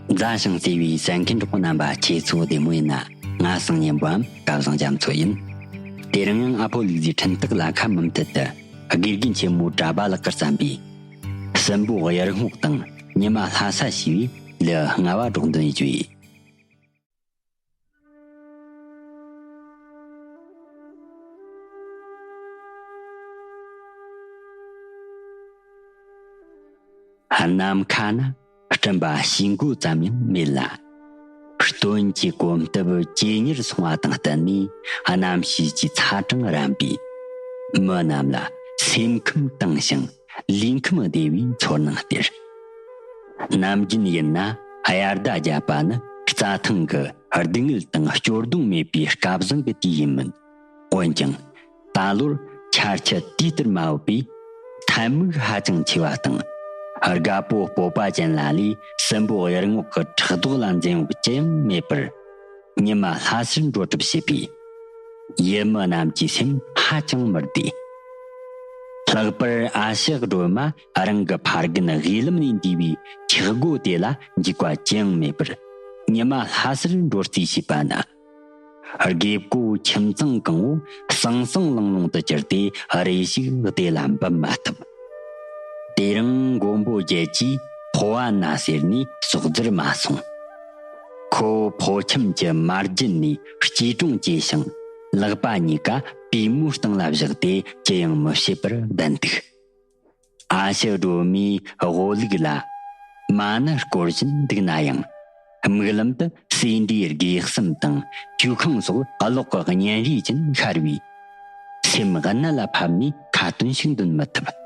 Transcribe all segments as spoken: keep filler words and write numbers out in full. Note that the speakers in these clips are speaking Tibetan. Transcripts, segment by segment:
མཛའ་ཞིང་བརྩེ་བའི་གསན་མཁན་གྲོགས་པོ་རྣམ་པ། ཁྱེད་ཚོ་བདེ་མོ་ཡིན་ན། ང་སང་ཉིན་པའམ་སྐལ་བཟང་རྒྱ་མཚོ་ཡིན། དེ་རིང་ཡང་ཨ་ཕོ་ལུག་རྫིའི་འཕྲིན་སྟེགས་ལ་ཁ་མུ་མཐུད་དུ། དགེ་རྒན་ཆེན་མོ་གྲྭ་པ་ལགས་ཀྱིས་བརྩམས་པའི། སྲིན་པོ་གཡུ་རྔོག་དང་ཉི་མ་ལྷ་ས་ཞེས་པའི་ལེའུ་ལྔ་བ་སྒྲོག་འདོན་ཞུ་ཡི། ནམ་མཁའ་ན་སྤྲིན་པ་ཞིག་མགོ་ཙམ་ཡང་མེད་ལ། སྟོན་གྱི་གོམ་སྟབས་ཇེ་མྱུར་སོང་བ་དང་བསྟུན་ནས། གནམ་གཤིས་ཀྱི་ཚ་གྲང་རན་པས། མི་རྣམས་ལ་སེམས་ཁམས་དྭངས་ཤིང་ལུས་ཁམས་བདེ་བའི་ཚོར་སྣང་སྟེར། ནམ་རྒྱུན་ཡིན་ན་དབྱར་ཟླ་བརྒྱད་པ་ནི་རྩྭ་ཐང་གི་སྡུག་བསྔལ་དང་སྐྱོ་གདུང་མེད་པའི་སྐལ་བཟང་གི་དུས་ཡིན་མོད། འོན་ཀྱང་ད་ལོར་ཆར་ཆུ་དུས་ལྟར་མ་འོད་པས། ཐལ་མུག་ཧ་ཅང་ཆེ་བ་དང་། རྒད་པོ་སྤོབས་པ་ཅན་ལ་ལས་སྲིན་པོ་གཡུ་རྔོག་གི་ཕྲག་དོག་ལ་འཛེམ་བག་ཅི་ཡང་མེད་པར། ཉི་མ་ལྷ་སར་འགྲོ་གྲབས་བྱེད་པས། ཡུལ་མི་རྣམས་ཀྱི་སེམས་ཧ་ཅང་མི་བདེ། ལྷག་པར་ཨ་ཞེ་སྒྲོལ་མ་རང་གི་ཕ་རྒན་དབུས་ལམ་ནས་འདས་པའི་འཁྱག་སྒོ་དེ་ལ་འཇིགས་པ་ཅི་ཡང་མེད་པར། ཉི་མ་ལྷ་སར་འགྲོ་རྩིས་བྱས་པ་ན། རྒད་པོ་ཁྱིམ་ཚང་གང་བོ་ཟང་ཟིང་ལིང་ལིང་དུ་གྱུར་ཏེ། རེ་ཞིག་བདེ་ལ་འབབ་མ་ཐུབ། དེ་རིང་མགོན་པོ་རྒྱལ་གྱིས་ཕོ་བ་ན་ཟེར་ནས་ཟོག་རྫིར་མ་སོང་། ཁོ་ཕོ་ཁྱིམ་གྱི་མ་རྒྱུད་ནས་སྐྱིལ་ཀྲུང་བཅས་ཤིང་། ལག་པ་གཉིས་ཀ་པུས་མོའི་སྟེང་ལ་བཞག་སྟེ་ཅི་ཡང་མི་བྱེད་པར་བསྡད་འདུག། ཨ་ཞེ་སྒྲོལ་མའི་དབུ་ལུགས་ལ་མ་ཎི་བསྐོར་བཞིན་འདུག་ན་ཡང་། མིག་ལམ་དུ་སེ་འབྲས་དགེ་གསུམ་དང་ཆོས་ཁང་སོགས་གློག་གི་བརྙན་རིས་ཅན་ཤར་བས། སེམས་གནད་ལ་ཕབ་ནས་ཁ་ཏོན་ཞིག་འདོན་མི་ཐུབ།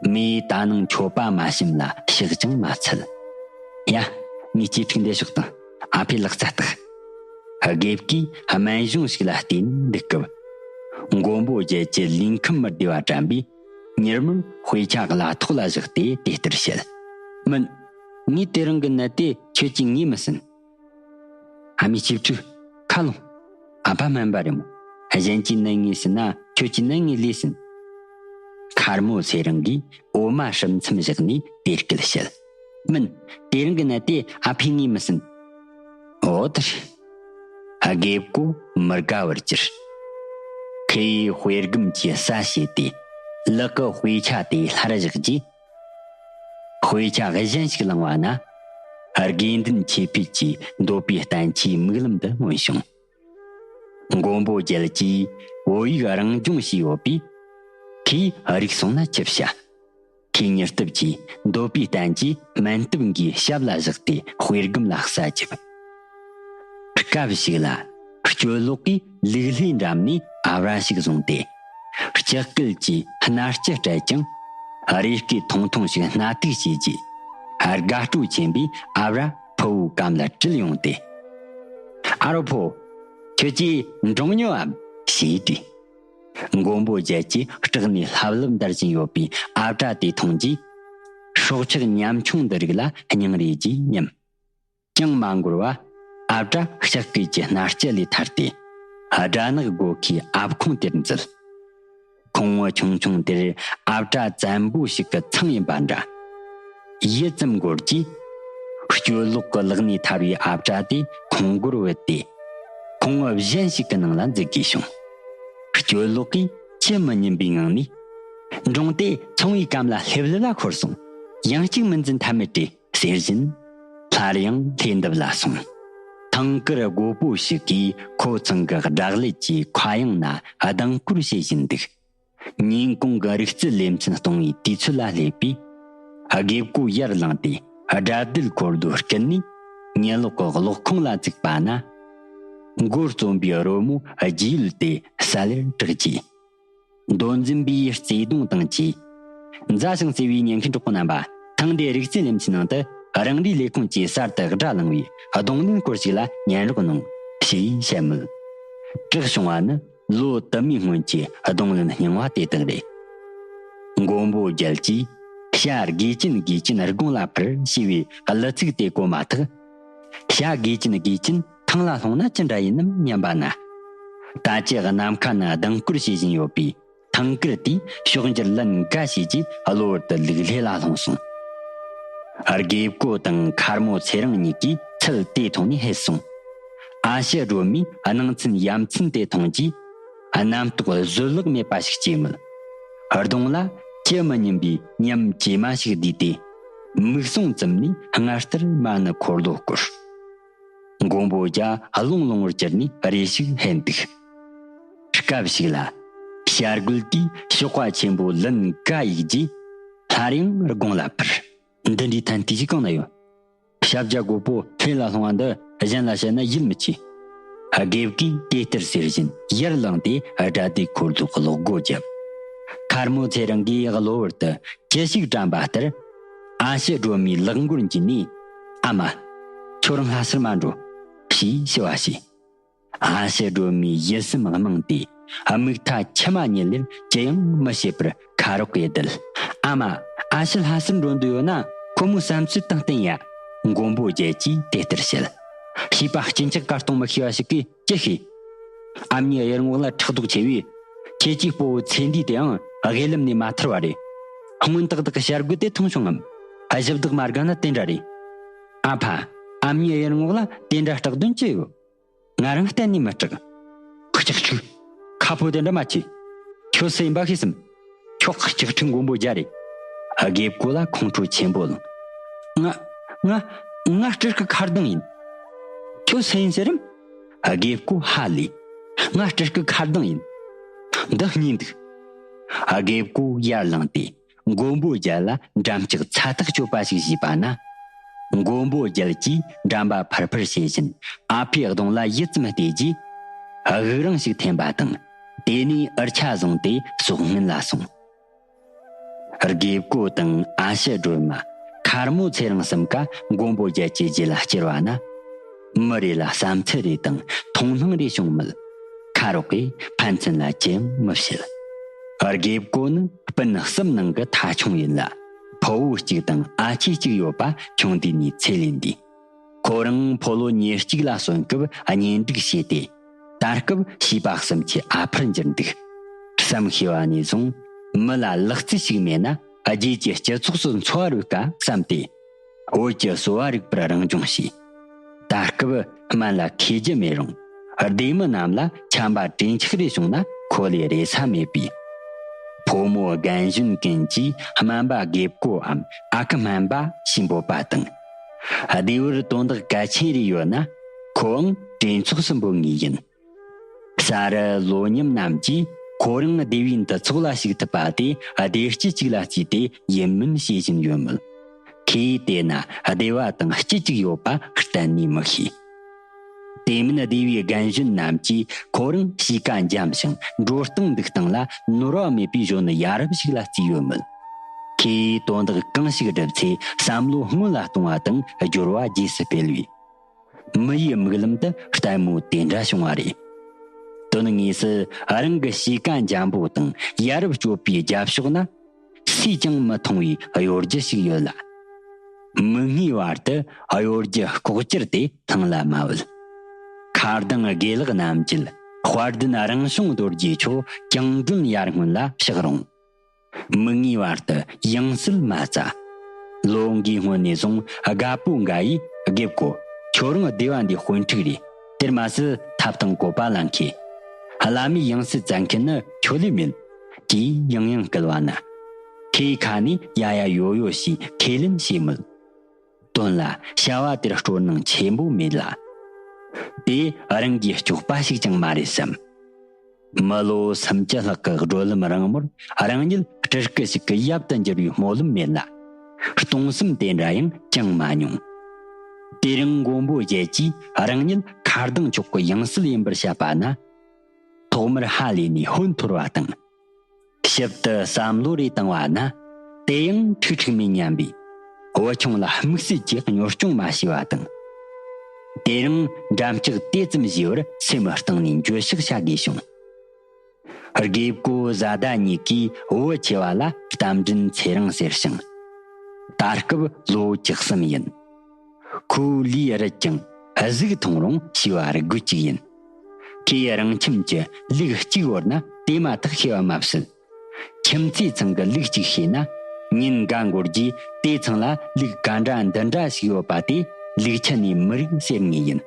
མོས་ད་ནངས་མཆོད་པ་མ་བྱིན་ལ་ཕྱག་ཀྱང་མ་འཚལ། ཡ། ངའི་གཅེས་ཕྲུག་འདི་ཕྱོགས་དང་། ཨ་ཕའི་ལག་རྩལ་བརྟག། རྒད་པོས་སྨན་གཞུང་ཞིག་ལ་བལྟས་ནས་འདུག་སྐབས། མགོན་པོ་རྒྱལ་གྱི་ལུས་ཁམས་མི་བདེ་བ་དྲན་པས། མྱུར་མོར་དཔེ་ཆ་ཀླད་ཐོག་ལ་བཞག་སྟེ་དེ་ལྟར་བཤད། མིན། ངས་དེ་རིང་གི་ནད་དེ་ཁྱོད་ཀྱིས་ངོས་མི་ཟིན། ཨ་མའི་གཅེས་ཕྲུག་ཁ་ལོངས། ཨ་ཕ་སྨན་པ་རེད་མོ། གཞན་གྱིས་ནད་ངོས་ཟིན་ན་ཁྱོད་ཀྱིས་ནད་ངོས་ལས་ཟིན། མཁར་མོ་ཚེ་རིང་གིས་འོ་མ་ཧྲིམ་ཚིམ་བཞག་ནས་དེ་སྐད་བཤད། མིན། དེ་རིང་གི་ནད་དེ་ཨ་ཕས་ངོས་མི་ཟིན། འོ་དེ་རེད། རྒད་པོ་མི་དགའ་བར་གྱུར། ཁོས་དཔེ་སྒམ་གྱི་ས་བྱས་ཏེ། ལག་གི་དཔེ་ཆ་དེ་སླར་བཞག་རྗེས། དཔེ་ཆ་གཞན་ཞིག་བླངས་པ་ན། དགེ་འདུན་ཆོས་འཕེལ་གྱི་འདོད་པའི་གཏན་ཆེའི་མིག་ལམ་དུ་མངོན་བྱུང་། མགོན་པོ་རྒྱལ་གྱིས་བོད་ཡིག་རང་སྦྱོང་བྱས་ཡོད་པས། ཁོས་རིག་སོང་ན་ཅི་བྱ། ཁོས་མྱུར་སྟབས་ཀྱིས་འདོད་པའི་གཏན་གྱི་སྨན་ཐབས་འགའི་ཞབས་ལ་བཞག་སྟེ་དཔེ་སྒམ་ལ་ས་བཅུག། སྐབས་ཤིག་ལ་སྤྱོད་ལོག་གིས་ལུག་ལྷས་འགྲམ་ནས་ཨ་བྲ་ཞིག་བཟུང་སྟེ། ལྕགས་སྐུད་ཀྱིས་སྣ་ལྕུ་སྤྲད་ཅིང་། རས་སྐེད་ཐུང་ཐུང་ཞིག་སྣ་ཐུག་བྱས་རྗེས། དགའ་སྤྲོ་ཆེན་པོས་ཨ་བྲ་ཕུ་བོའི་གམ་ལ་དྲུད་ཡོང་སྟེ། ཨ་རོ་ཕུ། ཁྱོད་ཀྱིས་འབྲོང་ཉོ་འམ་ཞེས་དྲིས། མགོན་པོ་རྒྱལ་གྱིས་སྐྲག་ནས་ལྷབ་ལྷུབ་འདར་བཞིན་ཡོད་པའི་ཨ་བྲ་དེ་མཐོང་རྗེས། སྲོག་ཆགས་ཉམ་ཆུང་འདི་རིགས་ལ་སྙིང་རེ་རྗེས་སྙམ། ཅང་མ་འགོར་བར་ཨ་བྲ་ལྕགས་སྐུད་ཀྱི་སྣ་ལྕུ་ལས་ཐར་ཏེ། སྦྲ་ནག་སྒོ་ཁའི་ཨབ་ཁུང་དེར་འཛུལ། ཁུང་བུ་ཆུང་ཆུང་དེར་ཨ་བྲ་བཙན་པོ་ཞིག་གི་ཚང་ཡིན་པ་འདྲ། ཡུད་ཙམ་འགོར་རྗེས། སྤྱོད་ལོག་གི་ལག་ནས་ཐར་བའི་ཨ་བྲ་དེ་ཁུང་སྒོར་བུད་དེ། ཁུང་བུ་གཞན་ཞིག་གི་ནང་ལ་འཛུལ་དགོས་བྱུང་། སྤྱོད་ལོག་གིས་ཅི་མི་སྙམ་པའི་ངང་ནས། འབྲོང་དེ་ཚོང་བའི་གམ་ལ་ལྷེབ་ལྷེབ་ལ་འཁོར་སོང་། ཡང་གཅིག་མི་འཛིན་ཐབས་མེད་དེ། ཟེར་བཞིན་སླར་ཡང་ལྷས་འདབས་ལ་སོང་། ཐང་དཀར་རྒོད་པོ་ཞིག་གིས་ཁོ་ཚང་གི་སྦྲ་གླལ་གྱི་མཁའ་དབྱིངས་ན་ལྡིང་སྐོར་བྱེད་བཞིན་འདུག། ཉིན་གུང་གི་རིག་རྩལ་ལེ་ཚན་གཏོང་བའི་དུས་ཚོད་ལ་སླེབས་པས། རྒད་པོ་ཡར་ལངས་ཏེ་སྦྲ་སྡེར་འཁོར་རྡོ་བསྐྱིལ་ནས་ཉལ་ལོག་གི་གློག་ཁུང་ལ་བཙུགས་པ་ན། མགོར་བརྩོན་པའི་རོལ་མོ་རྗེས་ཡོལ་ཏེ་ས་ལེར་གྲགས་རྗེས། མདོ་འཛིན་པའི་བརྩེ་དུང་དང་བཅས། མཛའ་ཞིང་བརྩེ་བའི་ཉན་མཁན་གྲོགས་པོ་རྣམ་པ། ཐེངས་འདིའི་རིག་རྩལ་ལེ་ཚན་ནང་དུ་རང་རེའི་ལས་ཁུངས་ཀྱིས་གསར་དུ་སྒྲ་བླངས་པའི་རྡུང་ལེན་སྐོར་ཞིག་ལ་ཉན་རོགས་གནང་ཞེས་བཤད་མོད། གྲགས་བྱུང་བ་ནི་ལོ་དུ་མའི་སྔོན་གྱི་རྡུང་ལེན་རྙིང་བ་དེ་དག་རེད། མགོན་པོ་རྒྱལ་གྱིས་བྱ་དགེ་ཅན་དགེ་ཅན་དགུང་ལ་འཕུར་ཞེས་པའི་གླུ་ཚིག་དེ་གོ་མ་ཐག་བྱ་དགེ་ཅན་དགེ་ཅན་ཐང་ལ་ལྷུང་ན་ཅི་འདྲ་ཡིན་ནམ་སྙམ་པ་ན། ད་ཅི་ནམ་མཁའ་ན་ལྡིང་སྐོར་བྱེད་བཞིན་ཡོད་པའི་ཐང་དཀར་དེས་ཕྱོགས་འགྱུར་ལན་འགའ་བྱས་རྗེས་གློ་བུར་དུ་ལུག་ལྷས་ལ་ལྷུང་སོང་། དགེ་བསྐོས་དང་མཁར་མོ་ཚེ་རིང་གཉིས་ཀྱིས་ཚུལ་དེ་མཐོང་ནས་ཧད་སོང་། ཨ་ཕྱི་སྒྲོལ་མས་སྣང་ཚུལ་ཡ་མཚན་དེ་མཐོང་རྗེས། རྣམ་རྟོག་བཟོད་གླགས་མེད་པ་ཞིག་སྐྱེས་མོད། གདོང་ལ་ཅི་མི་སྙམ་པའི་ཉམས་ཇེ་དམའ་ཞིག་བསྡུས་ཏེ། མིག་ཟུང་བཙུམས་ནས་སྔར་ལྟར་མ་ཎི་འཁོར་ལོ་བསྐོར། མགོན་པོ་རྒྱལ་རླུང་རླུང་བུར་གྱུར་ནས་རེ་ཞིག་ཧད་འདུག། སྐབས་ཤིག་ལ། བྱ་རྒོད་དེས་གཤོག་པ་ཆེན་པོ་ལན་ག་གཡུགས་རྗེས། སླར་ཡང་དགུང་ལ་འཕུར། འདི་འདྲའི་ཐན་ལྟས་ཤིག་གང་ན་ཡོད། ཞབས་རྒྱ་རྒོད་པོ་ལྷས་ལ་ལྷུང་བ་འདི་གཞན་ལ་བཤད་ན་ཡིད་མི་ཆེས། དགེ་བསྐོས་དེ་ལྟར་ཟེར་བཞིན་ཡར་ལངས་ཏེ་དགྲ་སྡེའི་འཁོར་ལོ་ལོག་སྒོ་བརྒྱབ། མཁར་མོ་ཚེ་རིང་གིས་གློ་བུར་དུ་ཅི་ཞིག་དྲན་པ་ལྟར། ཨ་ཕྱི་སྒྲོལ་མའི་ལག་མགོར་འཇུས་ནས། ཨ་མ། ཁྱོད་རང་ལྷ་སར་མ་འགྲོ། ཞེས་ཞུ་བ་བྱས། ཨ་ཕྱི་སྒྲོལ་མའི་ཡིད་སེམས་དམངས་ཏེ། མིག་མཐའ་མཆི་མ་གཉིད་ལེར་ཅི་ཡང་མི་བྱེད་པར་ཁ་རོག་གེ་བསྡད། ཨ་མ། ཨ་ཕྱི་ལྷ་སར་འགྲོ་འདོད་ཡོད་ན། ཁོ་མོའི་བསམ་ཚུལ་དང་བསྟུན་ཡ། མགོན་པོ་རྒྱལ་གྱིས་དེ་ལྟར་བཤད། བྱིས་པ་གཅིན་སྐྱག་ག་གཏོང་མི་ཤེས་པ་ཞིག་གིས་ཅི་ཤེས། ཨ་མྱེས་གཡུ་རྔོག་ལ་ཕྲག་དོག་ཆེ་བས། ཁྱེད་ཀྱི་སྤོ་བོ་ཚེ་འདིའི་དེའང་དབུས་ལམ་ནས་མ་ཐར་བ་རེད། སྔོན་ཏག་ཏག་གི་བྱ་རྒོད་དེ་མཐོང་བྱུང་ངམ། གཞི་བདག་མ་དགའ་ན་དེ་འདྲ་རེད། ཨ་ཕ། ཨ་མྱེས་གཡུ་རྔོག་ལ་དེ་འདྲ་སྐྲག་དོན་ཅི་ཡོད། ང་རང་གཏན་ནས་མི་སྐྲག། ཁྱག་ཁྱུག། ཁ་ཕོ་དེ་འདྲ་མ་བྱེད། ཁྱོད་སུ་ཡིན་པ་ཤེས་སམ། ཁྱོད་ཁྱག་ཁྱུག་མགོན་པོ་རྒྱལ་རེད། དགེ་བསྐོས་ལ་ཁོང་ཁྲོ་ཆེན་པོ་ལངས། ང་། ང་། ང་སྤྲུལ་སྐུ་མཁར་ལྡིང་ཡིན། ཁྱོད་སུ་ཡིན་ཟེར་རམ། དགེ་བསྐོས་ཧ་ལས། ང་སྤྲུལ་སྐུ་མཁར་ལྡིང་ཡིན། འདི་སྙིང་འདུག། དགེ་བསྐོས་ཡར་ལངས་ཏེ། མགོན་པོ་རྒྱལ་ལ་འགྲམ་ལྕག་ཚ་ཐག་གཅོད་པ་ཞིག་བྱས་པ་ན། མགོན་པོ་རྒྱལ་གྱིས་འགྲམ་པ་ཕར་ཕར་བྱེད་བཞིན་ཨ་ཕའི་གདོང་ལ་ཡིད་ཙམ་བལྟས་རྗེས། དབུགས་རིང་ཞིག་འཐེན་པ་དང་། དེ་ནས་འུར་ཆ་བཟུང་སྟེ་ཟོག་སྔུན་ལ་སོང་། དགེ་བསྐོས་དང་ཨ་ཕྱི་སྒྲོལ་མ། མཁར་མོ་ཚེ་རིང་གསུམ་ཀ་མགོན་པོ་རྒྱལ་གྱི་རྗེས་ལ་བསྐྱུར་བ་ན། མི་རེ་ལ་བསམ་ཚུལ་རེ་དང་མཐོང་སྣང་རེ་བྱུང་མོད། ཁ་རོག་གིས་ཕན་ཚུན་ལ་ཅི་ཡང་མི་བཤད། དགེ་བསྐོས་ནི་སྤུན་གསུམ་ནང་གི་ཐ་ཆུང་ཡིན་ལ། ཕུ་བོ་གཅིག་དང་ཨ་ཅེ་གཅིག་ཡོད་པ་ཆུང་དུས་ནས་ཚེ་ལས་འདས། ཁོ་རང་ཕོ་ལོ་ཉེར་གཅིག་ལ་སོན་སྐབས་གཉེན་སྒྲིག་བྱས་ཏེ། ད་སྐབས་བྱིས་པ་གསུམ་གྱི་ཨ་ཕར་འགྱུར་འདུག། བསམ་ཤེས་པ་ནས་བཟུང་མི་ལ་ལག་རྩལ་ཞིག་མེད་ན་རྗེས་ཀྱི་སྤྱི་ཚོགས་སུ་འཚོ་བ་རོལ་དཀའ་བསམ་སྟེ། བོད་ཀྱི་གསོ་བ་རིག་པར་རང་སྦྱོང་བྱས། ད་སྐབས་སྨན་ལ་མཁས་རྒྱུ་མེད་རུང་། སྡེ་མི་རྣམས་ལ་ཆམ་པ་གྲོས་འཆག་རེ་བྱུང་ན་ཁོ་ལས་རེ་ས་མེད་པས། ཕོ་མོ་རྒན་གཞོན་ཀུན་གྱིས་སྨན་པ་དགེ་བསྐོས་འམ་ཨ་ཁུ་སྨན་པ་ཞེས་འབོད་པ་དང་། སྡེ་བར་དོན་དག་གལ་ཆེན་རེ་ཡོད་ན་ཁོའང་གྲོས་ཚོགས་སུ་འབོད་ངེས་ཡིན། གསར་ལོ་མཉམ་རྣམས་ཀྱིས་ཁོ་རང་སྡེ་བའི་འདུ་ཚོགས་ལ་ཞུགས་ཐུབ་པ་དེ་སྡེ་སྤྱི་གཅིག་ལ་བརྩིས་ཏེ་ཡིད་སྨོན་བྱེད་བཞིན་ཡོད་མོད། ཁོས་བལྟས་ན་སྡེ་བ་དང་སྤྱི་གཅིག་ཡོད་པ་གཏན་ནས་མི་ཤེས། དེ་མིན་སྡེ་བའི་རྒན་གཞོན་རྣམས་ཀྱིས་ཁོ་རང་གཤིས་ཀ་འཇམ་ཞིང་འགྲོ་སྟངས་འདུག་སྟངས་ལ་ནོར་བ་མེད་པའི་གཞོན་ནུ་ཡ་རབས་ཤིག་ལ་བརྩིས་ཡོད་མོད། ཁོས་དོན་དག་གང་ཞིག་བསྒྲུབས་ཚེ་བསམ་བློ་སྔོན་ལ་གཏོང་བ་དང་སྦྱོར་བ་རྗེས་སུ་སྤེལ་བས། མི་ཡི་མིག་ལམ་དུ་ལྟད་མོ་དེ་འདྲ་བྱུང་བ་རེད། དོན་དངོས་སུ་རང་གི་གཤིས་ཀ་འཇམ་པོ་དང་ཡ་རབས་སྤྱོད་པའི་རྒྱབ་ཕྱོགས་ན། སུས་ཀྱང་མི་མཐོང་བའི་གཡོ་སྒྱུ་ཞིག་ཡོད་ལ། མིག་སྔའི་བར་དུ་གཡོ་སྒྱུ་ལྐོག་གྱུར་དེ་ཐང་ལ་མ་བུད། མཁར་ལྡིང་དགེ་ལེགས་རྣམ་རྒྱལ་དཔལ་ལྡན་རང་བྱུང་རྡོ་རྗེ་མཆོག་བཅིངས་འགྲོལ་ཡར་སྔོན་ལ་ཕྱག་རུང་། མིག་སྔའི་བར་དུ་ཡང་སྲིད་མ་བཙའ། ལོ་འགའི་སྔོན་ནས་བཟུང་རྒད་པོ་འགའ་ཡིས་དགེ་བསྐོས་ཁྱོད་རང་སྡེ་བ་འདིའི་དཔོན་ཕྲུག་རེད། དེར་མ་ཟད་ཐབ་དང་བཀོད་པ་ལ་མཁས། བླ་མའི་ཡང་སྲིད་བཙན་མཁན་ནི་ཁྱོད་ལས་མེད། ཅེས་ཡང་ཡང་བསྐུལ་བ་ན། ཁོའི་ཁ་ནས་ཡ་ཡ་ཡོ་ཡོ་ཞེས་ཁས་ལེན་བྱས་མོད། དོན་ལ་བྱ་བ་དེར་སྤྲོ་སྣང་ཆེན་པོ་མེད་ལ། དེ་རང་གིས་སྐྱོགས་པ་ཞིག་ཀྱང་མ་རེད་བསམ། མི་ལོ་སུམ་ཅུ་ལྷག་གི་བགྲོད་ལམ་རིང་མོར་རང་ཉིད་སྤྲུལ་སྐུ་ཞིག་གི་ཡབ་ཏུ་འགྱུར་བའི་སྨོན་ལམ་མེད་ལ། སྟོང་བསམ་དེ་འདྲ་ཡང་བཅངས་མ་མྱོང་། དེ་རིང་མགོན་པོ་རྒྱལ་གྱིས་རང་ཉིད་མཁར་ལྡིང་མཆོག་གི་ཡང་སྲིད་ཡིན་པར་བཤད་པ་ན། ཐོག་མར་ཧ་ལས་ནས་ཧོན་འཐོར་བ་དང་། ཞིབ་ཏུ་བསམ་བློ་རེ་བཏང་བ་ན། དེ་ཡང་ཁྲིག་ཁྲིག་མིན་སྙམ་པའི་བུ་ཆུང་ལ་དམིགས་བསལ་གྱིས་གཉོར་སྐྱོང་མ་བྱས་པ་དང་། དེ་རིང་འགྲམ་ལྕག་དེ་ཙམ་བཞེས་པར་སེམས་གཏིང་ནས་འགྱོད་བཤགས་བྱ་དགོས་བྱུང་། དགེ་བསྐོས་བཟའ་ཟླ་གཉིས་ཀྱིས་བུ་ཆེ་བ་ལ་རྟ་མགྲིན་ཚེ་རིང་ཟེར་ཞིང་། ད་སྐབས་ལོ་བཅུ་གསུམ་ཡིན། ཁོའི་ལུས་རུད་ཅིང་གཟུགས་ཐུང་རུང་བྱིས་པ་རིགས་རྒོད་ཅིག་ཡིན། ཁོས་རང་ཁྱིམ་གྱི་ལུག་གཅིག་བོར་ན་དེ་མ་ཐག་ཤེས་པ་མ་ཟད། ཁྱིམ་མཚེས་ཚང་གི་ལུག་གཅིག་ཤེས་ན། ཉིན་འགའ་འགོར་རྗེས་དེ་ཚང་ལ་ལུག་ག་འདྲ་འདི་འདྲ་ཞིག་ཡོད་པ་དེ་ལུག་ཁྱུ་ནས་མི་རིགས་ཟེར་ངེས་ཡིན།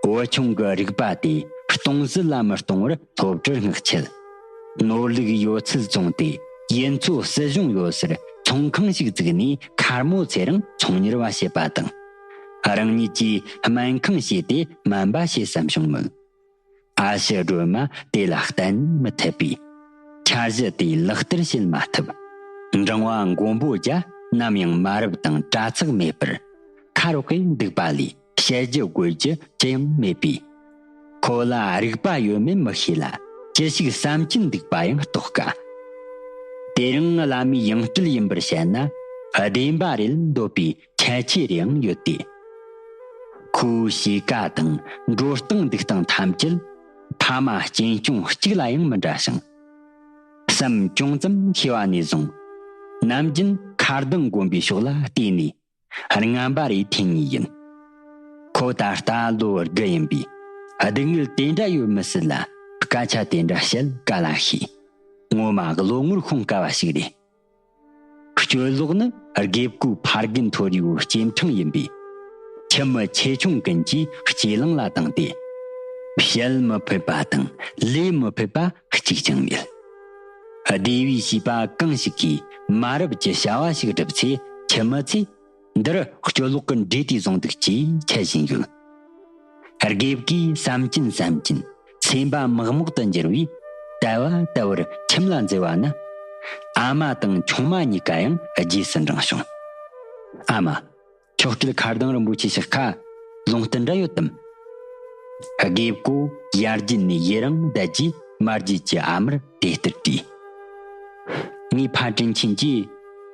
བུ་ཆུང་གི་རིག་པ་དེ་སྟོང་ཟད་ལ་མི་གཏོང་བར་སློབ་གྲྭར་མངགས་ཆེད། ནོར་ལུག་ཡོད་ཚད་བཙོངས་ཏེ་ཡུལ་ཚོ་སྲིད་གཞུང་ཡོད་སར་ཚོང་ཁང་ཞིག་བཙུགས་ནས་མཁར་མོ་ཚེ་རིང་ཚོང་གཉེར་བ་བྱེད་པ་དང་། རང་ཉིད་ཀྱིས་སྨན་ཁང་བྱས་ཏེ་སྨན་པ་བྱེད་བསམ་བྱུང་མོད། ཨ་ཕྱི་སྒྲོལ་མ་དེ་ལ་གཏན་མི་འཐད་པས། འཆར་གཞི་དེ་ལག་བསྟར་བྱེད་མ་ཐུབ། འབྲིང་བ་མགོན་པོ་རྒྱལ་ནམ་ཡང་མ་རབས་དང་དྲ་ཚགས་མེད་པར་ཁ་རོག་གེ་འདུག་པ་ལས་བཤད་རྒྱུ་དགོད་རྒྱུ་ཅི་ཡང་མེད་པས། ཁོ་ལ་རིག་པ་ཡོད་མེད་མི་ཤེས་ལ་ཅི་ཞིག་བསམ་གྱིན་འདུག་པ་ཡང་རྟོགས་དཀའ། དེ་རིང་བླ་མའི་ཡང་སྤྲུལ་ཡིན་པར་བཤད་ན་བདེན་པ་རེད་འདོད་པའི་ཁྱད་ཆོས་རེ་ཡང་ཡོད་དེ། ཁོའི་གཤིས་ཀ་དང་འགྲོ་སྟངས་འདུག་སྟངས་ཐམས་ཅད་ཕ་མ་གཅེན་གཅུང་གཅིག་ལ་ཡང་མི་འདྲ་ཞིང་། བསམ་ཅུང་ཙམ་ཤེས་པ་ནས་བཟུང་ནམ་རྒྱུན་མཁར་གདེང་དགོན་པའི་ཕྱོགས་ལ་བལྟས་ནས་རྔན་པ་རེ་འཐེན་ངེས་ཡིན། ཁོ་ད་ལྟ་ལོ་དགུ་ཡིན་པས་སྡུག་བསྔལ་དེ་འདྲ་ཡོད་མི་སྲིད་ལ་སྐད་ཆ་དེ་འདྲ་བཤད་ག་ལ་ཤེས། ངོ་མ་བློ་ངོར་ཤོང་དཀའ་བ་ཞིག་རེད། སྤྱོད་ལོག་ནི་དགེ་བསྐོས་ཕ་རྒན་མཐོ་རིས་པོའི་སྐྱེ་ཕྲེང་ཡིན་པས། ཁྱིམ་མི་ཆེ་ཆུང་ཀུན་གྱིས་གཅེས་ལང་ལ་བཏང་སྟེ། བཤད་མི་ཕོད་པ་དང་ལས་མི་ཕོད་པ་གཅིག་ཀྱང་མེད། སྡེ་བའི་བྱིས་པ་གང་ཞིག་གིས་མ་རབས་ཀྱི་བྱ་བ་ཞིག་བསྒྲུབས་ཚེ་ཁྱིམ་མི་ཚོས་འདིར་སྤྱོད་ལོག་གི་འདྲེ་དེ་བཟུང་འདུག་ཅེས་འཆད་བཞིན་ཡོད། དགེ་བསྐོས་བསམ་གྱིན་བསམ་གྱིན་སེམས་པ་མག་མོག་ཏུ་འགྱུར་བས་དལ་བ་དལ་བུར་ཁྱིམ་ལ་འཛུལ་བ་ན། ཨ་མ་དང་ཆུང་མ་གཉིས་ཀ་ཡང་རྗེས་སུ་འབྲངས་བྱུང་། ཨ་མ། མཆོག་སྤྲུལ་མཁར་གདེང་རིན་པོ་ཆེ་ཞིག་ཁ་ལུང་བསྟན་འདྲ་ཡོད་དམ། དགེ་བསྐོས་ཡར་རྒྱུད་ནས་ཡི་རང་བསྡད་རྗེས་མར་རྒྱུད་ཀྱི་ཨ་མར་དེ་ལྟར་དྲིས། ངའི་ཕ་དྲིན་ཆེན་གྱིས་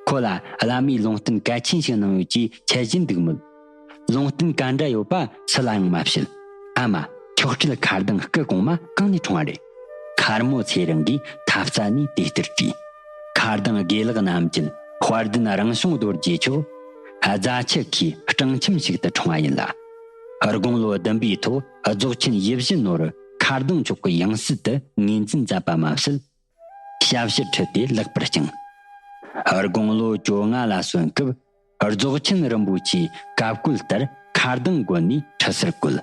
ཁོ་ལ་བླ་མའི་ལུང་བསྟན་གལ་ཆེན་ཞིག་གནང་ཡོད་ཅེས་འཆད་བཞིན་འདུག་མོད། ལུང་བསྟན་ག་འདྲ་ཡོད་པ་སུ་ལ་ཡང་མ་བཤད། ཨ་མ། མཆོག་སྤྲུལ་མཁར་གདེང་སྐུ་གོང་མ་གང་ནས་འཁྲུངས་པ་རེད། མཁར་མོ་ཚེ་རིང་གིས་ཐབ་རྩ་ནས་དེ་ལྟར་དྲིས། མཁར་གདེང་དགེ་ལེགས་རྣམ་རྒྱལ་དཔལ་ལྡན་རང་བྱུང་རྡོ་རྗེ་མཆོག་རྫ་ཆུ་ཁའི་སྤྲང་ཁྱིམ་ཞིག་ཏུ་འཁྲུངས་པ་ཡིན་ལ། དགུང་ལོ་བདུན་པའི་ཐོག་རྫོགས་ཆེན་ཡིད་བཞིན་ནོར་བུ་མཁར་གདེང་མཆོག་གི་ཡང་སྲིད་དུ་ངོས་འཛིན་མཛད་པ་མ་ཟད། ཞབས་ཕྱི་ཁྲིད་དེ་ལེགས་པར་བསྐྱངས། དགུང་ལོ་བཅོ་ལྔ་ལ་སོན་སྐབས་རྫོགས་ཆེན་རིན་པོ་ཆེའི་བཀའ་བཀོད་ལྟར་མཁར་གདེང་དགོན་ནས་ཁྲི་སར་བཀོད།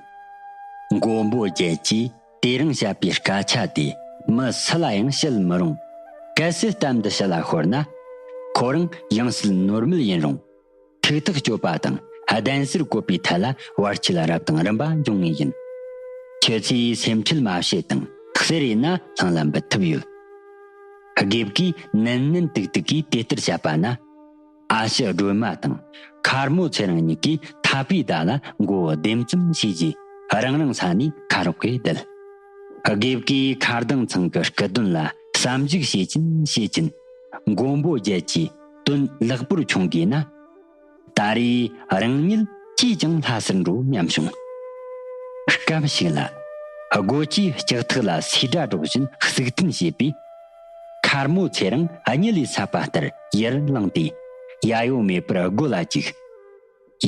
མགོན་པོ་རྒྱལ་གྱིས་དེ་རིང་བཤད་པའི་སྐད་ཆ་དེ་མི་སུ་ལ་ཡང་བཤད་མི་རུང་། གལ་སྲིད་གཏམ་འདི་ཕྱི་ལ་ཤོར་ན། ཁོ་རང་ཡང་སྲིད་ནོར་མེད་ཡིན་རུང་། ཐུགས་ཐག་གཅོད་པ་དང་གདན་སར་བཀོད་པའི་ཐད་ལ་བར་ཆད་རབ་དང་རིམ་པ་འབྱུང་ངེས་ཡིན། ཁྱོད་ཚོས་སེམས་ཁྲལ་མ་བྱེད་དང་གསེར་ཡིན་ན་ལྷང་ལ་འབུད་ཐུབ་ཡོད། དགེ་བསྐོས་ནན་ནན་ཏིག་ཏིག་གིས་དེ་ལྟར་བཤད་པ་ན། ཨ་ཕྱི་སྒྲོལ་མ་དང་མཁར་མོ་ཚེ་རིང་གཉིས་ཀྱིས་ཐག་པའི་བརྡ་ལ་མགོ་བོ་ལྡེམ་ཙམ་བྱས་རྗེས་རང་རང་ས་ནས་ཁ་རོག་གེ་བསྡད། དགེ་བསྐོས་མཁར་གདེང་ཚང་གི་སྐུ་དོན་ལ་བསམ་གཞིགས་བྱེད་ཀྱིན་བྱེད་ཀྱིན་མགོན་པོ་རྒྱལ་གྱི་དོན་ལེགས་པོར་འཁྱོངས་དགོས་ན། ད་རེས་རང་ཉིད་ཅིས་ཀྱང་ལྷ་སར་འགྲོ་སྙམ་བྱུང་། སྐབས་ཤིག་ལ་སྒོ་ཁྱིའི་ལྕགས་ཐག་ལ་སེ་སྒྲ་སྒྲོག་བཞིན་ཟིག་འཐེན་བྱས་པས། མཁར་མོ་ཚེ་རིང་གཉིད་ལས་སད་པ་ལྟར་ཡར་ལངས་ཏེ་ཡ་ཡོ་མེད་པར་སྒོ་ལ་བཅུག།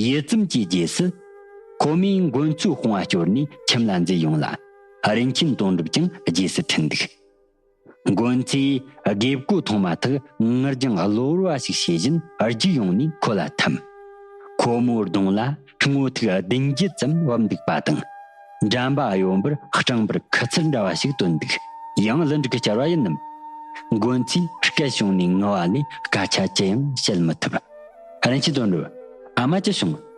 ཡུད་ཙམ་གྱི་རྗེས་སུ་ཁོ་མོས་མགོན་ཚོའི་དཔུང་བ་བསྐྱོར་ནས་ཁྱིམ་ལ་འཛུལ་ཡོང་ལ། རིན་ཆེན་དོན་གྲུབ་ཀྱང་རྗེས་སུ་ཁྲིད་འདུག། མགོན་ཚོས་དགེ་བསྐོས་མཐོང་མ་ཐག་ངར་ལྗང་གློ་བུར་བ་ཞིག་བྱེད་བཞིན་རྒྱུགས་ཡོང་ནས་ཁོ་ལ་འཐམས། ཁོ་མོའི་གདོང་ལ་སྔོ་ཐིག་བདུན་བརྒྱད་ཙམ་བབས་འདུག་པ་དང་། འགྲམ་པ་གཡོན་པར་སྤྲིང་པར་ཁུ་ཚུར་འདྲ་བ་ཞིག་བཏོན་འདུག། ཡང་ལི་འབྲུག་གི་བྱ་བ་ཡིན་ནམ། མགོན་ཚོས་སྐད་བྱུང་ནས་ངུ་བ་ལས་སྐད་ཆ་ཅི་ཡང་བཤད་མི་ཐུབ། རིན་ཆེན་དོན་གྲུབ། ཨ་མ་ཅི་བྱུང་།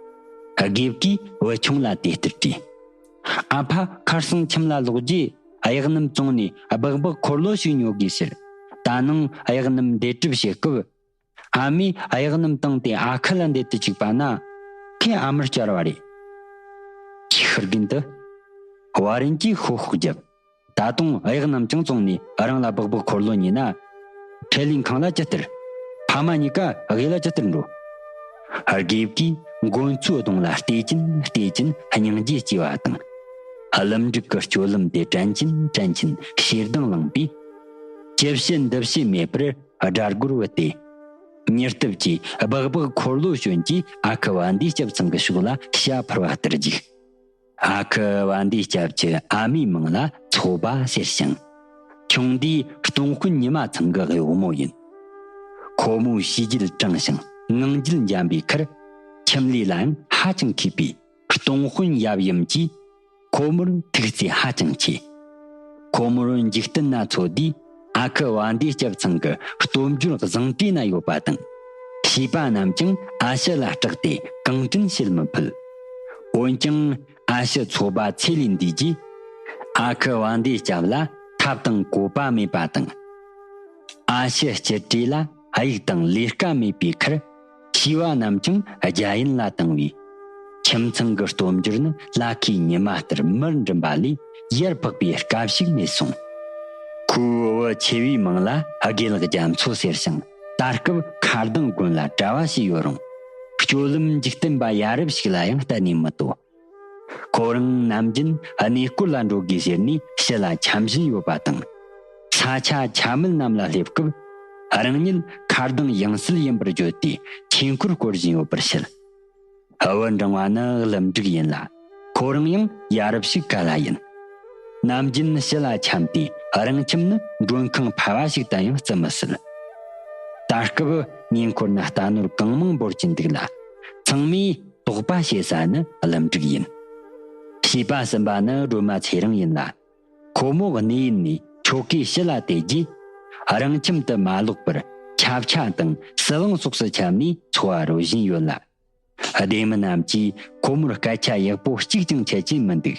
དགེ་བསྐོས་བུ་ཆུང་ལ་དེ་ལྟར་དྲིས། ཨ་ཕ་ཁར་སང་ཁྱིམ་ལ་ལོག་རྗེས་གཡག་སྣུམ་བཙོངས་ནས་སྦག་སྦག་འཁོར་ལོ་ཞིག་ཉོ་དགོས་ཟེར། ད་ནངས་གཡག་སྣུམ་འདེད་གྲབས་བྱེད་སྐབས། ཨ་མས་གཡག་སྣུམ་བཏང་སྟེ་ཨ་ཁུ་ལ་འདེད་དུ་བཅུག་པ་ན། ཁོས་ཨ་མར་བཅར་བ་རེད། ཁྱི་ཤི་རྒན་དུ། བ་རིན་གྱིས་ཤོག་ཤོག་བརྒྱབ། ད་དུང་གཡག་རྣམས་ཀྱང་བཙོངས་ནས་རང་ལ་སྦག་སྦག་འཁོར་ལོ་ཉོས་ན། ཁྲེ་ལིང་ཁང་ལ་ཅི་སྟེར། ཕ་མ་གཉིས་ཀ་དགེ་ལ་ཅི་སྟེར་འགྲོ། དགེ་བསྐོས་མགོན་ཚོའི་གདོང་ལ་བལྟས་ཀྱིན་བལྟས་ཀྱིན་སྙིང་རྗེ་སྐྱེ་བ་དང་། ལི་འབྲུག་གི་སྤྱོད་ལམ་དེ་དྲན་གྱིན་དྲན་གྱིན་ཞེ་སྡང་ལངས་པས། ཅི་བྱེད་འདི་བྱེད་མེད་པར་དགྲ་མགོར་བུད་དེ། མྱུར་སྟབས་ཀྱིས་སྦག་སྦག་འཁོར་ལོ་ཞོན་གྱིས་ཨ་ཁུ་བ་འདིའི་སྐྱབས་ཚང་གི་ཕྱོགས་ལ་ཤ་འཕུར་བ་ལྟར་རྒྱུགས། ཨ་ཁུ་བ་འདིའི་སྐྱབས་ཀྱི་ཨ་མའི་མིང་ལ་ཚོ་པ་ཟེར་ཞིང་། ཁྱུང་འདིའི་སྟོང་དཔོན་ཉི་མ་ཚང་གི་གཡོག་མོ་ཡིན། ཁོ་མོའི་བྱས་རྗེས་དྲང་ཞིང་ངང་རྒྱུད་འཇམ་པའི་ཁར། ཁྱིམ་ལས་ལའང་ཧ་ཅང་མཁས་པའི་སྟོང་དཔོན་ཡབ་ཡུམ་གྱིས་ཁོ་མོར་ཐུགས་བརྩེ་ཧ་ཅང་ཆེ། ཁོ་མོར་འཇིག་རྟེན་ན་འཚོ་དུས་ཨ་ཁུ་བ་འདིའི་སྐྱབས་ཚང་གི་སྟོབས་འབྱོར་བཟང་གྲས་ན་ཡོད་པ་དང་། བྱིས་པ་རྣམས་ཀྱང་ཨ་ཞེ་ལ་སྐྲག་སྟེ་གང་དྲན་བྱེད་མི་ཕོད། འོན་ཀྱང་ཨ་ཞེ་ཚོ་པ་ཚེ་ལས་འདས་རྗེས། ཨ་ཁུ་བ་འདིའི་སྐྱབས་ལ་ཐབས་དང་བཀོད་པ་མེད་པ་དང་། ཨ་ཞེ་སྤྱི་བྲོས་ལ་དབྱུག་དང་ལས་ཀ་མེད་པའི་ཁར། བྱིས་པ་རྣམས་ཀྱང་རྒྱ་ཡན་ལ་བཏང་བས། ཁྱིམ་ཚང་གི་སྟོབས་འབྱོར་ནི་ལ་ཁའི་ཉི་མ་ལྟར་མར་འགྲིམ་པ་ལས་ཡར་འཕགས་པའི་སྐབས་ཤིག་མེད་སོང་། ཁོའི་བུ་ཆེ་བའི་མིང་ལ་དགེ་ལེགས་རྒྱ་མཚོ་ཟེར་ཞིང་། ད་སྐབས་མཁར་ལྡིང་དགོན་ལ་གྲྭ་བ་བྱས་ཡོད་རུང་། སྤྱོད་ལམ་འཇིག་རྟེན་པ་ཡ་རབས་ཤིག་ལ་ཡང་གཏན་ནས་མི་དོ། ཁོ་རང་ནམ་རྒྱུན་གནས་སྐོར་ལ་འགྲོ་དགོས་ཟེར་ནས་ཞི་ལ་འཁྱམ་བཞིན་ཡོད་པ་དང་། ས་ཆ་ཆ་མེད་རྣམས་ལ་སླེབས་སྐབས། རང་ཉིད་མཁར་ལྡིང་ཡང་སྲིད་ཡིན་པར་བརྗོད་དེ་ཆོས་འཁོར་བསྐོར་བཞིན་ཡོད་པར་བཤད། བུ་འབྲིང་བ་ནི་ཀླུ་འབྲུག་ཡིན་ལ། ཁོ་རང་ཡང་ཡ་རབས་ཤིག་ག་ལ་ཡིན། ནམ་རྒྱུན་ཞི་ལ་འཁྱམས་ཏེ་རང་ཁྱིམ་ནི་མགྲོན་ཁང་ཕལ་བ་ཞིག་ལྟ་ཡང་བརྩི་མི་སྲིད། ད་སྐབས་ཉེ་འཁོར་ན་རྟ་ནོར་གང་མང་འབོར་གྱིན་འདུག་ལ། ཚང་མས་དོགས་པ་བྱེད་ས་ནི་ཀླུ་འབྲུག་ཡིན། བྱིས་པ་གསུམ་པ་ནི་སྒྲོལ་མ་ཚེ་རིང་ཡིན་ལ། ཁོ་མོ་གནས་ཡུལ་ནས་ཆོ་གའི་ཞི་ལ་དེད་རྗེས། རང་ཁྱིམ་དུ་མ་ལོག་པར་ཆབ་ཆ་དང་སྲིད་དབང་སོགས་སུ་འཁྱམས་ནས་འཚོ་བ་རོལ་བཞིན་ཡོད་ལ། སྡེ་མི་རྣམས་ཀྱིས་ཁོ་མོར་སྐད་ཆ་ཡག་པོ་གཅིག་ཀྱང་འཆད་ཀྱིན་མི་འདུག།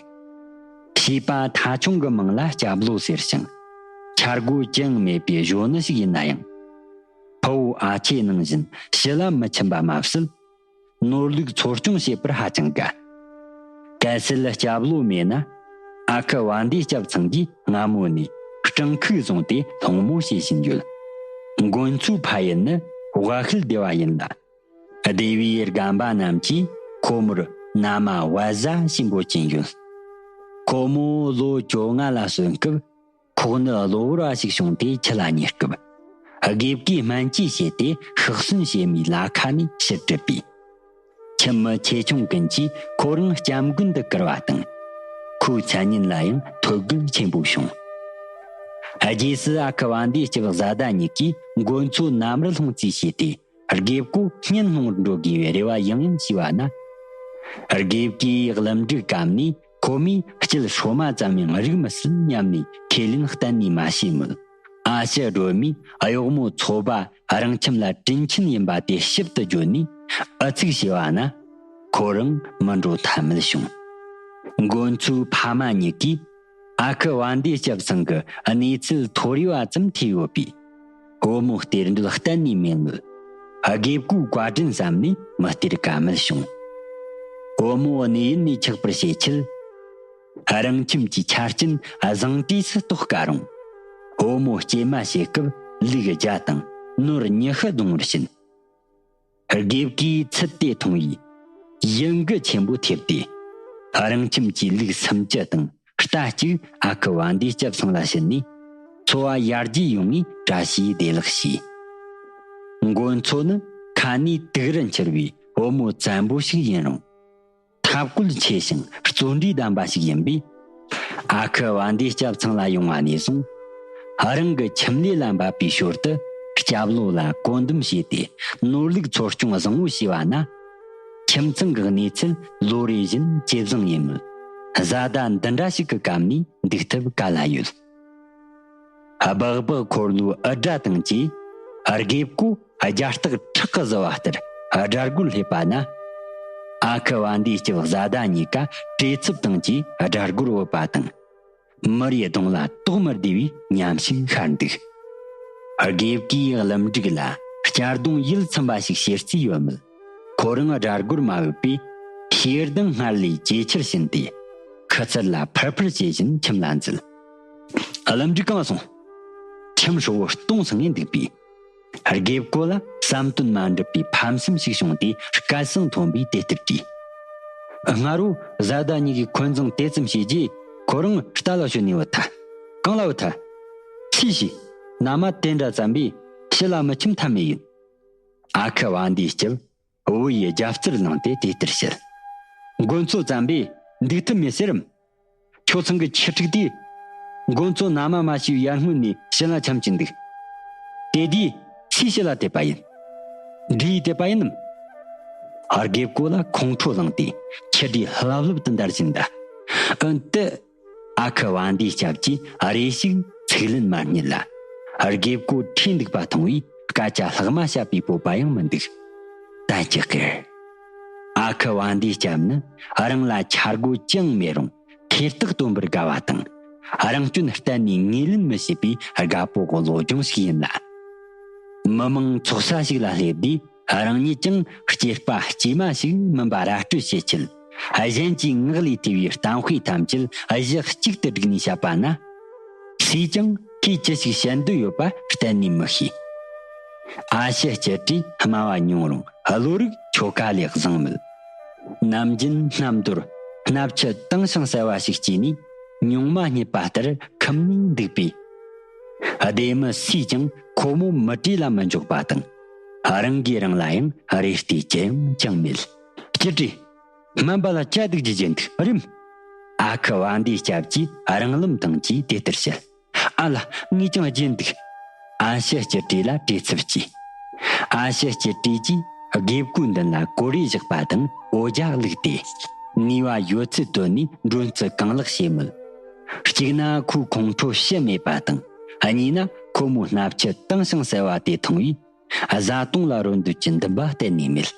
བྱིས་པ་ཐ་ཆུང་གི་མིང་ལ་སྐྱབས་ལོ་ཟེར་ཞིང་། འཆར་སྒོ་ཅི་ཡང་མེད་པའི་གཞོན་ནུ་ཞིག་ཡིན་ན་ཡང་། ཕུ་བོ་ཨ་ཆེ་ནང་བཞིན་ཞི་ལ་མི་འཁྱམ་པ་མ་ཟད། ནོར་ལུག་འཚོ་སྐྱོང་བྱེད་པར་ཧ་ཅང་དགའ། གལ་སྲིད་སྐྱབས་ལོ་མེད་ན། ཨ་ཁུ་བ་འདིའི་སྐྱབས་ཚང་གིས་སྔ་མོ་ནས་སྤྲང་ཁུག་བཟུང་སྟེ་སློང་མོ་བྱེད་བཞིན་ཡོད། མགོན་མཚོའི་ཕ་ཡུལ་ནི་བ་ཤུལ་སྡེ་བ་ཡིན་ལ། སྡེ་བའི་རྒན་པ་རྣམས་ཀྱིས་ཁོ་མོར་མནའ་མ་བ་ཟ་ཞེས་འབོད་ཀྱིན་ཡོད། ཁོ་མོ་ལོ་བཅོ་ལྔ་ལ་སོན་སྐབས། ཁོག་ནད་གློ་བུར་བ་ཞིག་བྱུང་སྟེ་འཆི་ལ་ཉེ་སྐབས། དགེ་བཀོས་སྨན་བཅོས་བྱས་ཏེ་ཤི་གསོན་བྱེད་མིའི་ལ་ཁ་ནས་ཕྱིར་བྲིས་པས། ཁྱིམ་མི་ཆེ་ཆུང་ཀུན་གྱིས་ཁོ་རང་སྐྱབས་མགོན་དུ་བཀུར་བ་དང་། ཁོའི་མཚན་སྙན་ལ་ཡང་ཐོས་རྒོལ་ཆེན་པོ་བྱུང་། རྗེས་སུ་ཨ་ཁུ་བ་འདིའི་སྐྱབས་བཟའ་ཟླ་ཉིད་ཀྱིས་མགོན་མཚོ་གནམ་རུ་ལྷུང་རྩིས་བྱས་ཏེ། དགེ་བཀོས་གཉེན་སློང་འགྲོ་དགོས་པའི་རེ་བ་ཡང་ཡང་བྱས་པ་ན། དགེ་བཀོས་ཀླུ་འབྲུག་གམ་ནས་ཁོ་མོས་སྐྱིད་སྲོ་མ་ཙམ་ཡང་རིག་མི་སྲིད་སྙམ་ནས་ཁས་ལེན་གཏན་ནས་མ་བྱས་མོད། ཨ་ཞེ་སྒྲོལ་མས་གཡོག་མོ་ཚོ་པ་རང་ཁྱིམ་ལ་དྲིན་ཆེན་ཡིན་པ་དེ་ཞིབ་ཏུ་བརྗོད་ནས་ཨུ་ཚུགས་བྱས་པ་ན། ཁོ་རང་མི་འགྲོ་ཐབས་མེད་བྱུང་། མགོན་མཚོའི་ཕ་མ་གཉིས་ཀས་ཨ་ཁུ་བ་འདིའི་སྐྱབས་ཚང་གི་གནས་ཚུལ་ཐོ་རེ་བ་ཙམ་ཐོས་ཡོད་པས། བུ་མོ་གཏེར་འདོན་གཏན་ནས་མེད་མོད། དགེ་བཀོས་བཀའ་དྲིན་བསམ་ནས་མི་སྟེར་ཀ་མེད་བྱུང་། བུ་མོ་གནས་ཡུལ་ནས་ཆགས་པར་བྱེད་ཆེད། རང་ཁྱིམ་གྱི་ཆ་རྐྱེན་བཟང་གྲས་སུ་གཏོགས་དཀའ་རུང་། བུ་མོ་སྐྱེས་མ་བྱེད་སྐབས་ལུག་བརྒྱ་དང་ནོར་ཉི་ཤུ་བརྡུངས་པར་བྱིན། དགེ་བཀོས་ཚུལ་དེ་མཐོང་བས་ཡིད་འགུལ་ཆེན་པོ་ཐེབས་ཏེ། རང་ཁྱིམ་གྱི་ལུག་སུམ་ཅུ་དང་རྟ་གཅིག་ཨ་ཁུ་བ་འདིའི་སྐྱབས་ཚང་ལ་བྱིན་ནས། འཚོ་བ་ཡར་རྒྱས་ཡོང་བའི་བཀྲ་ཤིས་བདེ་ལེགས་བྱས། མགོན་མཚོ་ནི་ཁ་ནས་དུག་རུ་འཁྱིལ་བའི་བུ་མོ་བཙན་པོ་ཞིག་ཡིན་རུང་། ཐབས་བཀོད་ཆེ་ཞིང་བརྩོན་འགྲུས་ལྡན་པ་ཞིག་ཡིན་པས། ཨ་ཁུ་བ་འདིའི་སྐྱབས་ཚང་ལ་ཡོང་བ་ནས་བཟུང་། རང་གི་ཁྱིམ་ལས་ལ་འབབ་པའི་ཞོར་དུ་སྐྱབས་ལོ་ལ་བཀོད་འདོམས་བྱས་ཏེ་ནོར་ལུག་འཚོ་སྐྱོང་བཟང་བོ་བྱས་པ་ན། ཁྱིམ་ཚང་གི་གནས་ཚུལ་ལོ་རེ་བཞིན་ཇེ་བཟང་ཡིན་མོད། བཟའ་ཟླ་འདི་འདྲ་ཞིག་གི་གམ་ནས་འདུག་ཐབས་ག་ལ་ཡོད། སྦག་སྦག་འཁོར་ལོའི་འུར་སྒྲ་དང་བཅས་དགེ་བཀོས་རྒྱ་སྟག་ཁྲག་གིས་བཟི་བ་ལྟར་དགྲ་རྒོལ་སླེབས་པ་ན། ཨ་ཁུ་བ་འདིའི་སྐྱབས་བཟའ་ཟླ་གཉིས་ཀ་བྲེལ་འཚུབ་དང་བཅས་དགྲ་རྒོལ་འོད་པ་དང་། མི་རེའི་གདོང་ལ་དོགས་མི་བདེ་བའི་ཉམས་ཤིག་ཤར་འདུག། དགེ་བཀོས་ཀླུ་འབྲུག་ལ་གཅར་རྡུང་ཡིད་ཚིམ་པ་ཞིག་བྱེད་རྩིས་ཡོད་མོད། ཁོ་རང་དགྲ་རྒོལ་མ་འོས་པས་ཤེས་ལྡན་སྔར་ལས་ཇེ་ཆེར་ཕྱིན་ཏེ། ཁུ་ཚུར་ལ་ཕུར་ཕུར་བྱེད་བཞིན་ཁྱིམ་ལ་འཛུལ། ཨ། ཀླུ་འབྲུག་གང་སོང་། ཁྱིམ་ཧྲིལ་བོ་སྟོང་སང་ངེ་འདུག་པས། དགེ་བཀོས་ལ་བསམ་དོན་མ་འགྲུབ་པའི་ཕམ་སེམས་ཤིག་བྱུང་སྟེ་སྐད་གསང་མཐོན་པོས་དེ་ལྟར་དྲིས། སྔ་དྲོ་བཟའ་ཟླ་གཉིས་ཀྱིས་འཁོན་འཛིང་དེ་ཙམ་བྱས་རྗེས་ཁོ་རང་རྟ་ལ་ཞོན་ནས་བུད་ཐལ། གང་ལ་བུད་ཐལ། ཚིག་ཞིག། མནའ་མ་དེ་འདྲ་བཙན་པས་ཞི་ལ་མི་འཁྱམ་ཐབས་མེད་ཡིན། ཨ་ཁུ་བ་འདིའི་སྐྱབས་བུ་ཡི་རྒྱབ་རྩར་ལངས་ཏེ་དེ་ལྟར་བཤད། མགོན་མཚོ་བཙན་པས་འདུག་ཐབས་མེད་ཟེར་རམ། ཁྱོད་ཚང་གི་ཁྱི་ཕྲུག་དེས་མགོན་མཚོ་མནའ་མ་མ་བྱས་པའི་ཡར་སྔོན་ནས་ཞི་ལ་འཁྱམ་གྱིན་འདུག། དེ་དུས་ སུས་ཕྱི་ལ་དེད་པ་ཡིན། འདྲེ་ཡིས་དེད་པ་ཡིན་ནམ། དགེ་བསྐོས་ལ་ཁོང་ཁྲོ་ལངས་ཏེ་ཁྱི་འདྲེ་ལྷབ་ལྷུབ་ཏུ་འདར་བཞིན་གདའ། འོན་ཏེ། ཨ་ཁུ་བ་འདིའི་སྐྱབས་ཀྱིས་རེ་ཞིག་ཚིག་ལན་མ་རྙེད་ལ། དགེ་བསྐོས་ཁྲོས་འདུག་པ་མཐོང་བས་སྐད་ཆ་ལྷག་མ་བཤད་པའི་སྤོབས་པ་ཡང་མི་འདུག་ད་ཅི་ཁེར། ཨ་ཁུ་བ་འདིའི་སྐྱབས་ནི་རང་ལ་འཆར་སྒོ་ཅི་ཡང་མེད་རུང་ཁེར་ཐག་སྟོན་པར་དགའ་བ་དང་། རང་སྐྱོན་གཏན་ནས་ངོས་ལེན་མི་བྱེད་པའི་དགའ་པོ་གི་བློ་སྦྱོང་ཞིག་ཡིན་ལ། མི་མང་ཚོགས་ས་ཞིག་ལ་སླེབས་དུས་རང་ཉིད་ཀྱང་སྐྱེས་པ་སྐྱེས་མ་ཞིག་མིན་པ་ར་སྤྲོད་བྱེད་ཆེད། གཞན་གྱི་ངག་ལས་ཐོས་པའི་གཏམ་དཔེ་ཐམས་ཅད་གཞི་གཅིག་ཏུ་བསྒྲིགས་ནས་བཤད་པ་ན། སུས་ཀྱང་ཁོས་ཅི་ཞིག་བཤད་འདོད་ཡོད་པ་གཏན་ནས་མི་ཤེས། ཨ་ཕྱི་སྤྱི་བྲིས་སྨྲ་བ་ཉུང་རུང་བློ་རིག་ཁྱོ་ག་ལས་བཟང་མོད། ནམ་རྒྱུན་སྣམ་དོར་སྣབས་ཆུ་དྭངས་ཤིང་གསལ་བ་ཞིག་སྐྱེས་ནས་ཉུང་མ་རྙེད་པ་ལྟར་ཁུམ་ནས་འདུག་པས། སྡེ་མི་སུས་ཀྱང་ཁོ་མོ་མི་བྲེལ་ལ་མི་འཇོག་པ་དང་། རང་གིས་རང་ལ་ཡང་རེ་ལྟོས་ཅི་ཡང་ཅང་མེད། སྤྱི་བྲིས། སྨན་པ་ལ་གཅའ་སྡུག་རྒྱུ་བརྗེད་འདུག་རིམ། ཨ་ཁུ་བ་འདིའི་སྐྱབས་ཀྱིས་རང་ལམ་སྟེང་གིས་དེ་ལྟར་བཤད། ཨ་ལ། ངས་ཀྱང་བརྗེད་འདུག་ཨ་ཕྱི་སྤྱི་བྲིས་ལ་བྲེལ་འཚུབ་སྐྱེས། ཨ་ཕྱི་སྤྱི་བྲིས་ཀྱིས་དགེ་བསྐོས་མདུན་ལ་གོ་རེ་བཞག་པ་དང་འོ་ཇ་བླུགས་ཏེ། ནུས་པ་ཡོད་ཚད་བཏོན་ནས་མགྲོན་བརྩི་གང་ལེགས་བྱས་མོད། གཅིག་ན་ཁོའི་ཁོང་ཁྲོ་ཞི་མེད་པ་དང་། གཉིས་ན་ཁོ་མོའི་སྣབས་ཆུ་དྭངས་ཤིང་གསལ་བ་དེ་མཐོང་བས། བཟའ་བཏུང་ལ་རོལ་འདོད་ཀྱི་འདུན་པ་གཏན་ནས་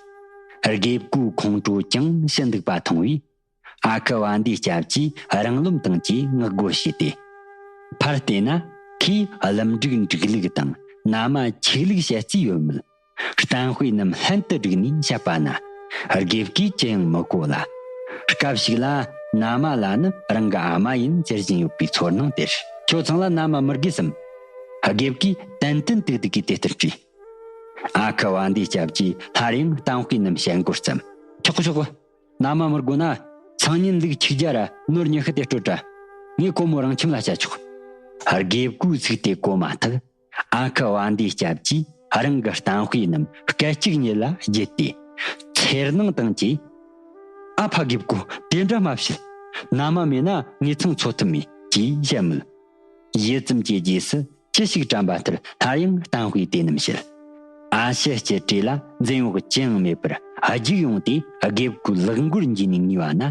མེད། དགེ་བསྐོས་ཁོང་ཁྲོ་ཅུང་ཞི་འདུག་པ་མཐོང་བས། ཨ་ཁུ་བ་འདིའི་སྐྱབས་ཀྱིས་རང་ལམ་སྟེང་གི་ངག་སྒོ་ཕྱེས་ཏེ། ཕར་བལྟས་ན་ཁོས་ཀླུ་འབྲུག་འབྲུག་ལུག་དང་ན་མ་ཆོས་ལུགས་བཤད་རྩིས་ཡོད་མོད། གཏམ་དཔེ་རྣམས་ལྷན་དུ་བསྒྲིགས་ནས་བཤད་པ་ན། དགེ་བསྐོས་ཅི་ཡང་མི་གོ་ལ། སྐབས་ཤིག་ལ་ན་མ་ལ་ནི་རང་གི་ཨ་མ་ཡིན་ཟེར་བཞིན་ཡོད་པའི་ཚོར་སྣང་སྟེར། ཁྱོད་ཚང་ལ་ན་མ་མི་དགོས་སམ། དགེ་བསྐོས་ཏན་ཏན་ཏིག་ཏིག་གིས་དེ་ལྟར་དྲིས། ཨ་ཁུ་བ་འདིའི་སྐྱབས་ཀྱིས་སླར་ཡང་གཏམ་དཔེ་རྣམས་བཤད་འགོ་བརྩམས། ཆོག་གི་ཆོག་གི། ན་མ་མི་དགོས་ན། སང་ཉིན་ལུག་ཆིག་བརྒྱ་ར་ནོར་ཉི་ཤུ་དེ་སྤྲོད་དྲ། ངས་ཁོ་མོ་རང་ཁྱིམ་ལ་བསྐྱལ་ཆོག་དགེ་བསྐོས་ཚིག་དེ་གོ་མ་ཐག་ཨ་ཁུ་བ་འདིའི་སྐྱབས་ཀྱིས་རང་གི་གཏམ་དཔེ་རྣམས་སྐད་ཅིག་ཉིད་ལ་བརྗེད་དེ། འཚེར་སྣང་དང་བཅས། ཨ་ཕ་དགེ་བསྐོས་དེ་འདྲ་མ་བྱེད། ན་མ་མེད་ན་ངེད་ཚང་འཚོ་ཐུབ་མེད་ཅེས་བཤད་མོད། ཡུད་ཙམ་གྱི་རྗེས་སུ་ཅི་ཞིག་དྲན་པ་ལྟར་སླར་ཡང་གཏམ་དཔེ་དེ་རྣམས་བཤད། ཨ་ཕྱི་སྤྱི་བྲིས་ལ་འཛེམ་བག་ཅི་ཡང་མེད་པར་རྒྱུགས་ཡོང་སྟེ་དགེ་བསྐོས་ལག་མགོར་འཇུས་ནས་ངུས་པ་ན།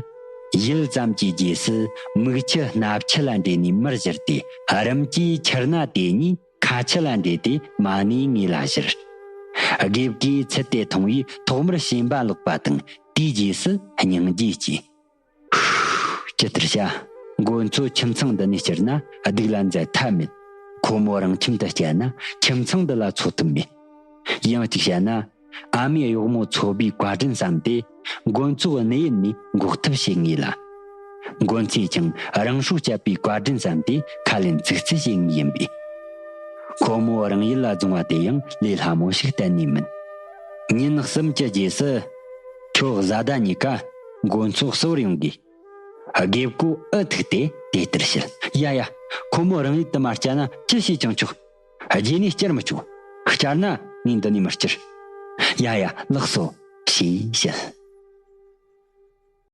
ཡུད་ཙམ་གྱི་རྗེས་སུ་མིག་ཆུ་སྣབས་ཆུ་ལ་འདྲེས་ནས་མར་བཞུར་ཏེ། རིམ་གྱིས་ཆུ་སྣ་དེ་གཉིས་ཁ་ཆུ་ལ་འདྲེས་ཏེ་མ་ནས་ངོས་ལ་བཞུར། དགེ་བསྐོས་ཚུལ་དེ་མཐོང་བས་ཐོག་མར་ཞེན་པ་ལོག་པ་དང་། དེའི་རྗེས་སུ་སྙིང་རྗེ་སྐྱེས། ཧུ། ཇི་ལྟར་བྱ། མགོ་མཚོ་ཁྱིམ་ཚང་འདི་ནས་བསྐྱུར་ན་སྡུག་ལ་འཛེམ་ཐབས་མེད། ཁོ་མོ་རང་ཁྱིམ་དུ་བསྐྱལ་ན་ཁྱིམ་ཚང་འདི་ལ་འཚོ་ཐབས་མེད། ཡང་གཅིག་བཤད་ན། ཨ་མའི་གཡོག་མོ་ཚོ་བའི་བཀའ་དྲིན་བསམ་སྟེ། མགོ་མཚོ་གནས་ཡུལ་ནས་འགོག་ཐབས་བྱེད་ངེས་ལ། མགོ་མཚོས་ཀྱང་རང་སྲོག་བཅད་པའི་བཀའ་དྲིན་བསམ་སྟེ་ཁ་ལན་ཚིག་རྩིས་བྱེད་ངེས་ཡིན་པས། ཁོ་མོ་རང་ཡུལ་ལ་རྫོང་བ་དེ་ཡང་ལས་སླ་མོ་ཞིག་གཏན་ནས་མིན། ཉིན་གསུམ་གྱི་རྗེས་སུ། ཁྱོད་བཟའ་ཟླ་གཉིས་ཀ་མགོ་མཚོ་གསོ་བར་ཡོང་དགོས། དགེ་བསྐོས་ཨུ་ཐུག་སྟེ་དེ་ལྟར་བཤད། ཡ་ཡ། ཁོ་མོ་རང་ཡུལ་དུ་མ་བསྐྱལ་ན་ཅི་བྱས་ཀྱང་ཆོག་རྗེས་ནས་བསྐྱུར་མི་ཆོག་བསྐྱུར་ན་ངས་འདི་ནས་མི་བསྐྱུར། ཡ་ཡ། ལགས་སོ། ཞེས་བཤད།